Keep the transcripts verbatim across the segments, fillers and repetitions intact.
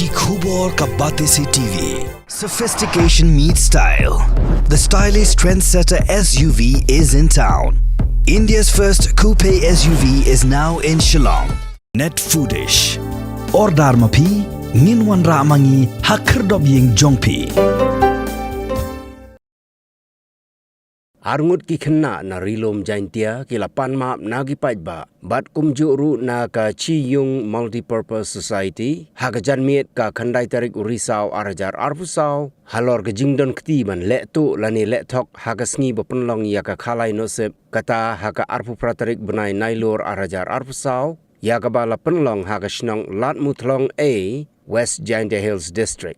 Ki khubor ka Batesi T V. Sophistication meets style. The stylish trendsetter S U V is in town. India's first coupe S U V is now in Shillong. Net Foodish. Order ma phi, ngin wanrah ma ngi ha khyrdop ïing jong phi. Arngut ki khynnah na Ri-lum Jaintia ki la pan map na ki paidbah bad kumjuh ruh na ka Chi Yung Multipurpose Society ha ka janmiet ka khyndai tarik u Risaw ar hajar arphew saw halor ka jingdon kti ban leh tuh lane leh thok ha ka sngi ba pynlong ïa ka Khalai Nohsip, kata ha ka arphew phra tarik bnai Nailur ar hajar arphew saw, ïa kaba la pynlong ha ka shnong Ladmuthlong A, West Jaintia Hills District.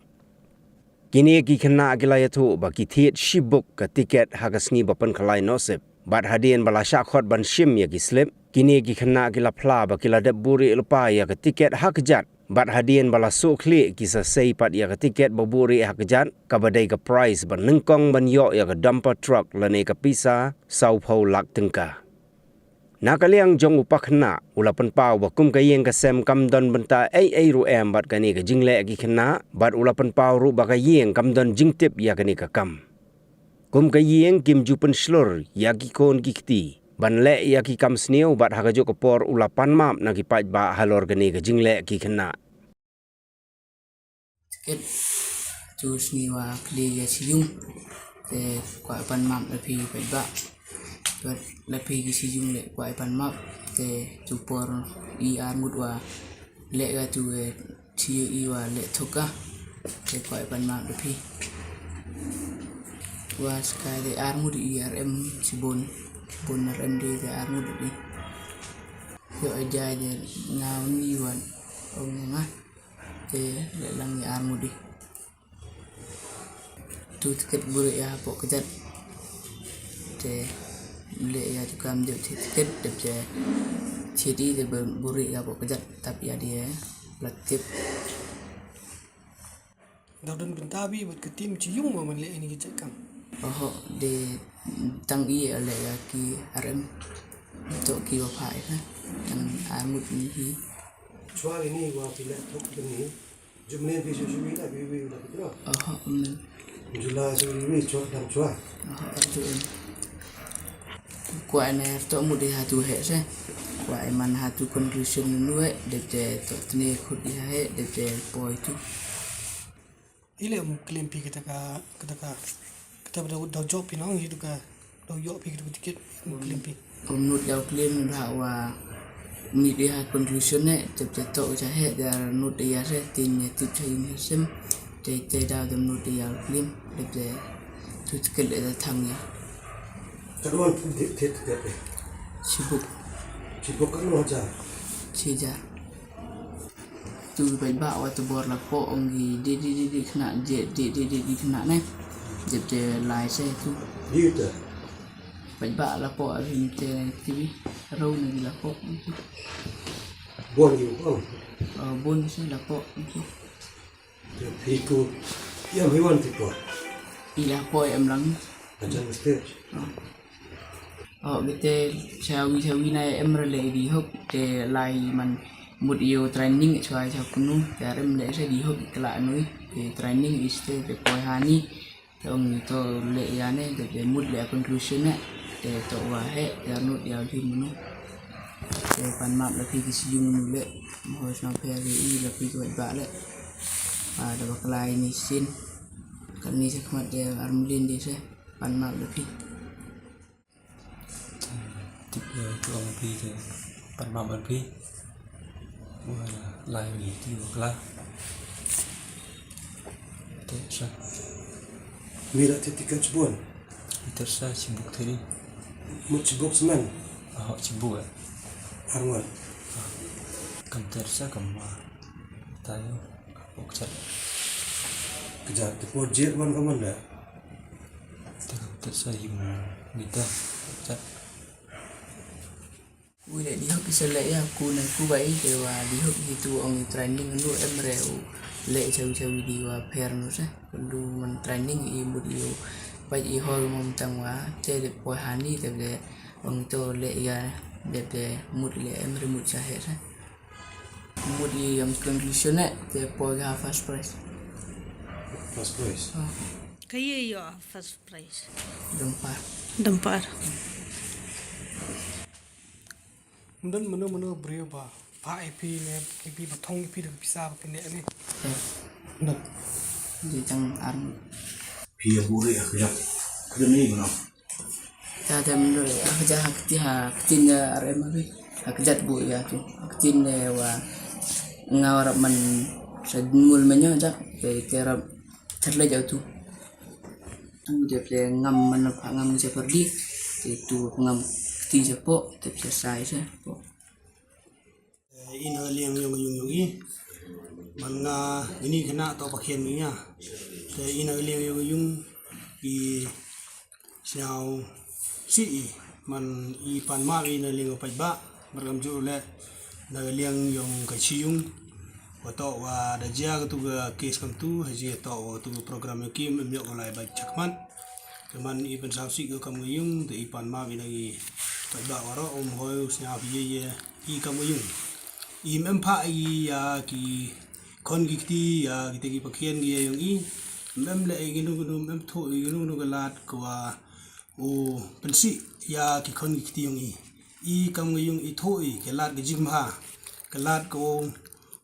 Kine ki khynnah ki la ïathuh ba ki thied shibuk ka tiket ha ka sngi ba pynkhalai nohsip. Bad hadien ba la shah khot ban shim ïa ki slip, kine ki khynnah ki la phla ba ki la dep buhrieh lypa ïa ka tiket ha kjat. Bad hadien ba la shu khlieh ki sa sei pat ïa ka tiket ba buhrieh ha kjat, kaba dei ka prize ba nyngkong ban ïoh ïa ka dumper truck lane ka pisa sawphew lak tyngka. Na ka liang jong u pa khynnah, u la pynpaw ba kum ka ïing ka sem kam don bynta ei ei ruh em bad kane ka jingleh ki khynnah, bad u la pynpaw ruh ba ka ïing kam don jingtip ïa kane ka kam. Kum ka ïing kim ju pynshlur ïa ki khun ki kti ban leh ïa ki kam sniew, bad ha kajuh ka por u la pan map na ki paidbah halor kane ka jingleh ki khynnah. Tiket tu sngi wa khlieh ïa Chi Yung. Te kwah pan map la phi paidbah. Bad la phi ki Chi Yung leh kwah pan map. Te tu por i arngut wa leh ka tu, eh, Chi Yung i wa leh thok ka. Te kwah pan map la phi. Wa skai te arngut i ar em shibun. Shibun ar em de te arngut i. Ïoh ai jai de nga wan i wan. Ong nga. Te leh lang ïa arngut i. Tu tiket buhrieh ïa hapoh kjat. Te leh ïa tu kam dep thied tiket, dep te thied i te buhrieh ïa hapoh kjat, tap ïa de la tip. Dang don bynta bad ka team Chi Yung mo ban leh ïa kine ki jait kam? Oho, de tang i leh ïa ki ar em. To ki wa phai ha. Tang arngut ni hi. Chwa ini wa phi leh thok ini. Jumne bi shu shu wi la bi wi la bi dro. Oho, mm. Jula shu wi wi chwa dang chwa. Oho, arju em. Kwah ne to mut ïa hatu heh se. Kwah man hatu conclusion nu heh, dep te to tne khut ïa heh, dep te poi tu. Ile um claim phi kata ka, kata ka, kata ba da, da job phi nong, ïa tu ka, da ïoh phi kata ka ticket, um claim phi. Um nud ïa u claim ba wa mih ïa conclusion ne, tep te tok ïa he, da nud ïa he, tin ïa tip cha ïa sim, te, te da da nud ïa u claim, te, te tu ticket le da thang ïa. Ka duan ticket, ticket. Shibuk. Shibuk ka no hajar. Shi hajar. Tu paidbah wa tu bor la pok ong ki di di di di khynnah, di di di di khynnah ne. Jep te lai se tu. Di te. Paidbah la pok abhi te T V. Rau ne la pok. Bon yu ong. Oh, bon se la pok. Phi tu. Ïa mi wan phi tu. I la pok em lang. Ajan stage. Oh. Oh, kite chawi chawi na em re le di hok, te lai man mut ïa u training chwa cha kunu, te arem le se di hok kla nui, te training iste te poi hani, te ong to le ïa ne, te, te mut le conclusion ne, te to wa he, te anu ïa di munu. Te pan map la phi ki si yung nu le, mo sna phe le i la phi ko ba le. Ah, da ba klai ni sin. Kan ni se khmat te armlin di se, pan map la phi. Tip ïa u ong phi te pan map ban phi. Wa lai mi ti wa kla. Te sa. Mi la tip tiket chibun. Te sa chibuk te ni. Mut chibuk semen. Ah, chibuk eh. Arwan. Kam te sa kam ma. Tayo. Okchat. Kejat te por jet wan kaman da. Te sa yung ni ta. Okchat. Ui le di hok ki se le ïa ku ne ku ba i te wa di hok ki tu ong i training lu em re u le chawi chawi di wa pher nu se. Lu man training i mut i u. Ba i hol mom tang wa te de poi hani te de ong to le ïa de de mut le em re mut cha he se. Mut ïa ïam conclusion eh, te poi ha first prize. First prize. Kaei ïa first prize? Dempar. Dempar. Ym don mano mano briew ba phah ïa phi ne ki phi ba thong ïa phi da ka pisa ba phi neh ne. Eh, Ym don. Di tang ar. Phi ïa buh ri ha kjat. Kjat ni mano. Ta dem lo ha kjat ha kti ha ktin da ar em abi. Ha kjat buh ïa tu. Ha ktin ne wa nga wa rap man sa mul menyo jak. Te te rap chat le jauh tu. Tu de ple ngam man pa ngam ni sa perdi. Te tu ngam kti sa po. Te ple sai sa po. Te i na liang yong yung yung i. Man nga ini kena to pakhen ni ya. Te i na liang yong yung i sñiaw si i. Man i pan ma i na liang paidbah. Mar kam ju le na liang yong ka chi yung. Wa to wa da jia ka tu ka case kam tu, ha jia to wa tu ka program yong ki, em yok lai bai chakmat. Te man i pan saw si ka kam yung, te i pan ma i na i paidbah wa ro, um hoi, sñiaw phi ye ye. I kam ka yung. I mem pha i ya ki khon ki kti ya ki te ki pakhian ki ya yong i. Mem le i ginu ginu mem tho i ginu ginu ka lad ka wa u pensi ya ki khon ki kti yong i. I kam ka yung i tho i ka lad ka jingmha. Ka lad ka u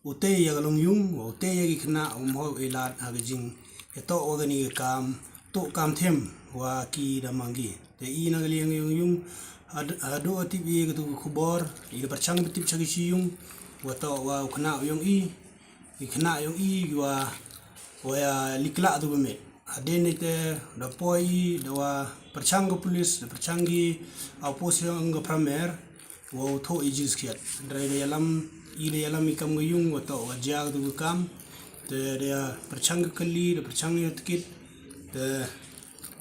u te ya ka long yung, u te ya ki khna, um hoi i lad ha ka jing. Ya to wa ka ni ka kam, to kam them wa ki da mang ki. Te i na ka liang yung yung, ha do a tip i ka tu ka khubor, i da parchang ba tip cha ki chi yung, wa to wa u khna yung i, i khna yung i wa wa ya likla tu ba met. Ha den te da poi i da wa parchang ka pulis, da parchang ki a pos yung ka pramer, wa u tho i jin skiat. Drai da yalam, i da yalam i kam ka yung wa to wa jia ka tu ka kam. Te da ya parchang ka kali, da parchang ya tikit. Te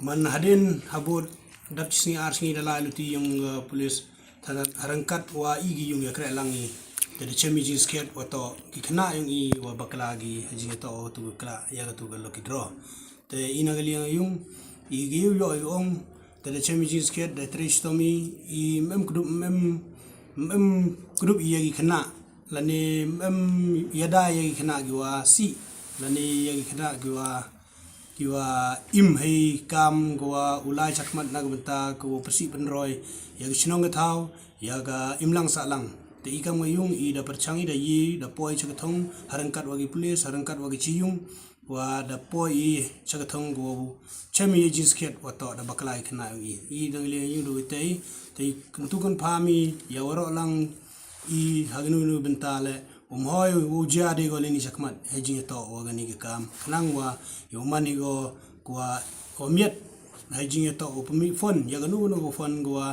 man ha den ha bot dap chi sngi ar sngi da lai luti yung ka pulis. Tana harangkat wa i ki yung ya kre lang i. Te da chem i jin skiat wa to ki khna yung i wa bakla ki ha jing to wa tu ka kla ya ka tu ka lucky draw. Te i na ka liang yung i ki yung yo i ong. Te da chem i jin skiat da tre chitom i i mem kdup mem mem kdup i ya ki khna. Lane mem ya da ya ki khna ki wa si. Lane ya ki khna ki wa ki wa im hei kam ka wa u lai chakmat na ka bynta ka wa pasi pynroi ya ka chnong ka thaw ya ka im lang sa lang. Te i kam ka yung i da parchang i da yi da poi cha ka thong harangkat wa ki pulis harangkat wa ki chi yung wa da poi i cha ka thong ka wa chem i jin skiat wa to da bakla i khna i i da ngi yung du te te kan tu kan pha mi ya wa ro lang i ha gnu gnu bynta le um hoi u jia de go le ni chakmat he jing to wa gani ka kam khnang wa yo man i go kwa ko miet he jing to u pmi phone ya gnu gnu ko phone go wa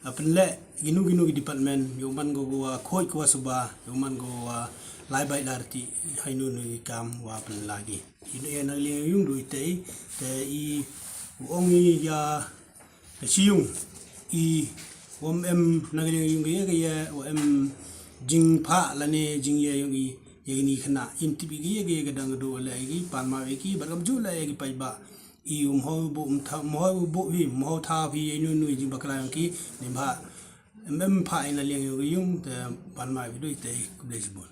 a pynle ginu ginu ki department yo man go go wa khoi ko wa suba yo man go wa lai bai lar ti hai nu nu ki kam wa pynla gi inu ya na liang yung du te te i u ong i ya Ka chi yung i wam em na ka liang yung ka ye ka ye wa em jing pha lane jing ye yung i ye ni khana im tip i ka ye ka ye ka dang do le ki pan ma ki bar kam ju le ki pai ba i um ho bu um tha um ho bu hi um ho tha hi ye nu nu jing bakla yung ki ni ba em em pha i na liang yung yung te pan ma ki do te ku de bun.